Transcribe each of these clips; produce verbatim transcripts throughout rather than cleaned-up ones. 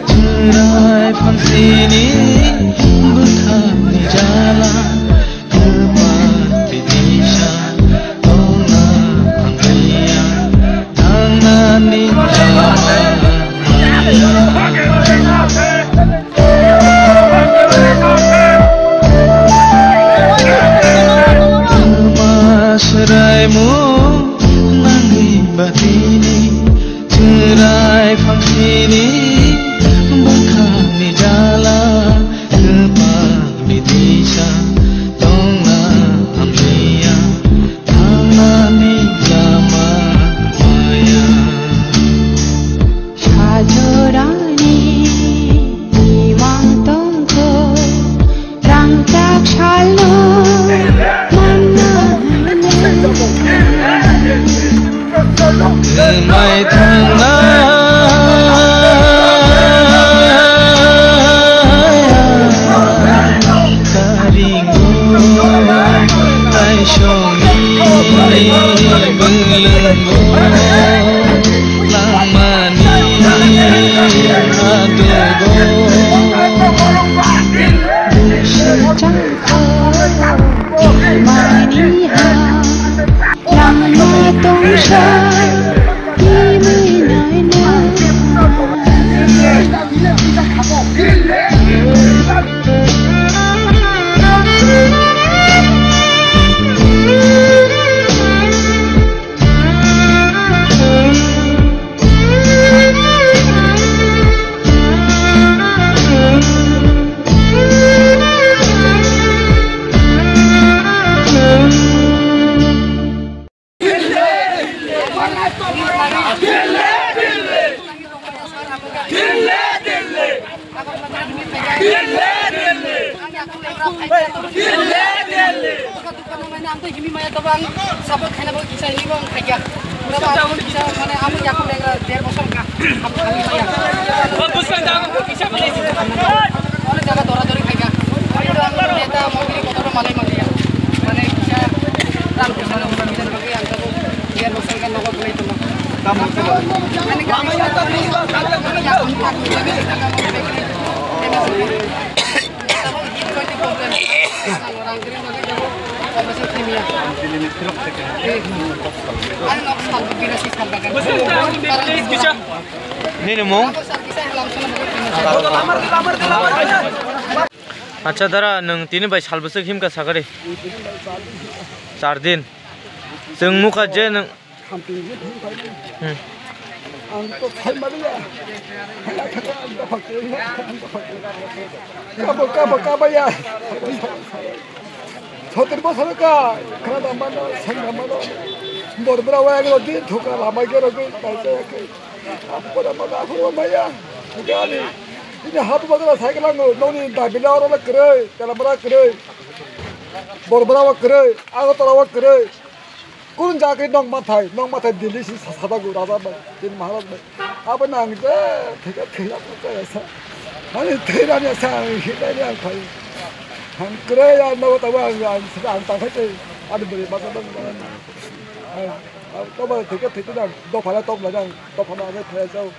Chwrai phangsini bwkhakni jala, kwpal tisa tongna hamya, thangnani lama maya. Kwma swraimung nangni bagwini, chwrai phangsini bwkhakni jala, kwpalni tisa tongna hamya, thangnani lama maya. Sajorani imang tongkho, rangchak salno manna hwnwi. Kwmai thangnai karingo taisongni bwlwngo. Langmani adugo busi changkha mani ha langma tongsa kimui naina. Ang to himi maya, tobo ang support khaina bo kisa hini bo ang khaikya. Pura ba ang kisa mane amo yaku lengra der bosor ka. Amo himi maya. Ba bwswk da ang kisa belai si. Onek jaga dora dori khaikya. Onek jaga neta mobile kotor malai maliya. Mane kisa ram kisa na mobile bagwi ang to der bosor ka nogo belai tongma. Ani kami Nini mung? Acha dara, nwng tini bai sal bwswk himkha sakari? Char din. Chwng nukha je nwng Khamti hwnwi thang phaimani. Hmm. Ang to phaimani ya. Haya khaka ang dopha khe, ang dopha khe. Kabo, kabo, kabo ya. Sotir bosor ka, khana da mano, sang da mano. Bor bra wa ag rodi, thoka lama ge rodi, tai tai ke. Apo da mano, apo maya. Gani. Ini hapu bagala cycle ang, noni da bila oro la kre, tela mara kre. Bor bra wa kre, ago tola wa kre. Kun jagwi nok mathai, nok mathai Delhi si sa-, sadago raja bai, chini Maharaj bai. Abo nang je, thika thila ko kaya sa. Ani thira ni sa, hita ni ang phai. Ang kre ya no ta wa ang, ang, ang ta khai te. Ani beri masa dong. Ang, ang to ba thika thika dang, do phala top la dang, to phala age thaya jao.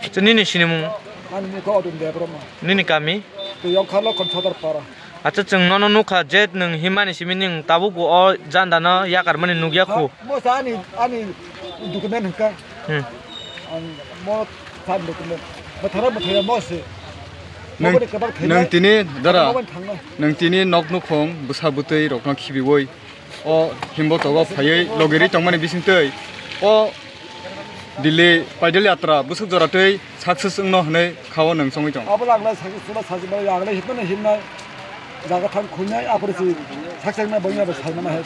Acha, nini sinimung? Ani mung khe Odun Debbarma. Nini kami? Twi Yongkhar Lokhon Sodor Para. Acha, chwng nono nukha je nwng himani simi nwng tabuk bo o janda no yakar mani nukya khu. Mo sa ani, ani document hwnkha. Hmm. Ang mo sa document. Bothara bothara mo se. Nwng, Mo boni kwbang thwinai. Nwng tini dara, Mo boni thangnai. Nwng tini nok nukhung bwsa bwtwi rokno khibiwi. O himbo togo phaiwi logirwi tongmani bisingtwi o Delhi paidal yatra bwswk jora twi success wngno hwnwi khao nwng chongwi tongo. Abo langla success wngno sajimani, langla hitmano himnai, jaga thang khuinai, aphuru si success wngnai, bongni abo saimano hai.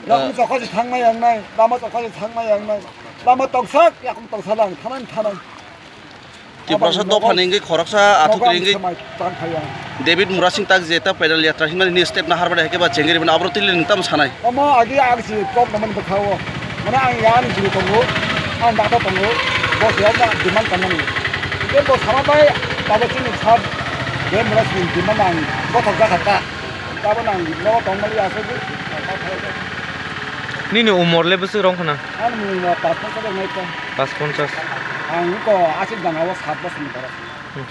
Yakung Ah. chokha si thangnai yangnai, lama chokha si thangnai yangnai, lama tongsak, yakung tongsa lang, thanai thanai. Tiprasa dophani wngwi khoroksa athukri wngwi David Murasing tak je ta pedal yatra hinmani ni step na harbada heke ba chengri bini abro tili nung tamo sanai. Omo agi ang si kok naman bwkhao. Mane ang ya ni jini tongo. Ang dakta tongo. Bo se ang demand kanmani. Ke bo sama bai tabo chini sab David Murasing demand ang bothok jakha ta. Tabo nang no tongmani asai. Nini umor le bwswk rong khna? Ani umor pas ponchas wngwi tong. Pas ponchas. Ang ko aswk jana o sat bosor ni borok.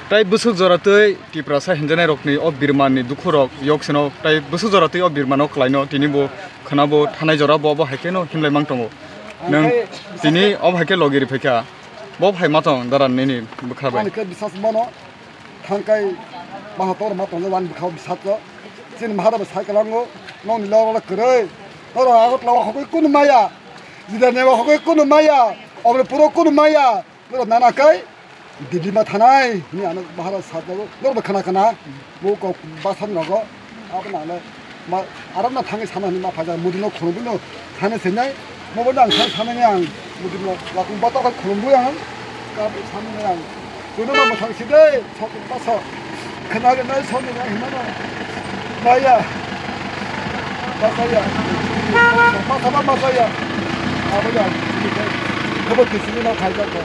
Tai bwswk jora twi Tiprasa hinjanai rokni o birmani dukhu rok yok sino tai bwswk jora twi o birmano kwlaino tini bo khna bo thanai jora bo bo hai kheno himlai mang tongo. Nwng tini o hai khe logi ri phaikha. Bo hai ma tong dara nini bwkha bai. Ani khe bisas mano. Thangkai maha tor ma tongo wani bwkha bisat o. Chini maha rok sai kalango. Nokni loro kwrwi. Noro Agartala o hokoi kunu maya. Jidani o hokoi kunu maya. Oboni puro kunu maya. Noro nana kai. Delhi ma thanai. Ni ano maha rok sat o. Noro khana khana. Bo kok basa nogo. Abo nale ma arok na thangwi sana hinwi ma phaijak, Modi no khulumwi no sana sinai, mo bo nang sana sana ni ang Modi no lakung bata khai khulumwi ang ka sana ni ang kuno ma thang si de sok basa khana ga nai sok ni ang hima na maya basa ya basa ba basa ya abo ya khabo kisini na phaijak ko.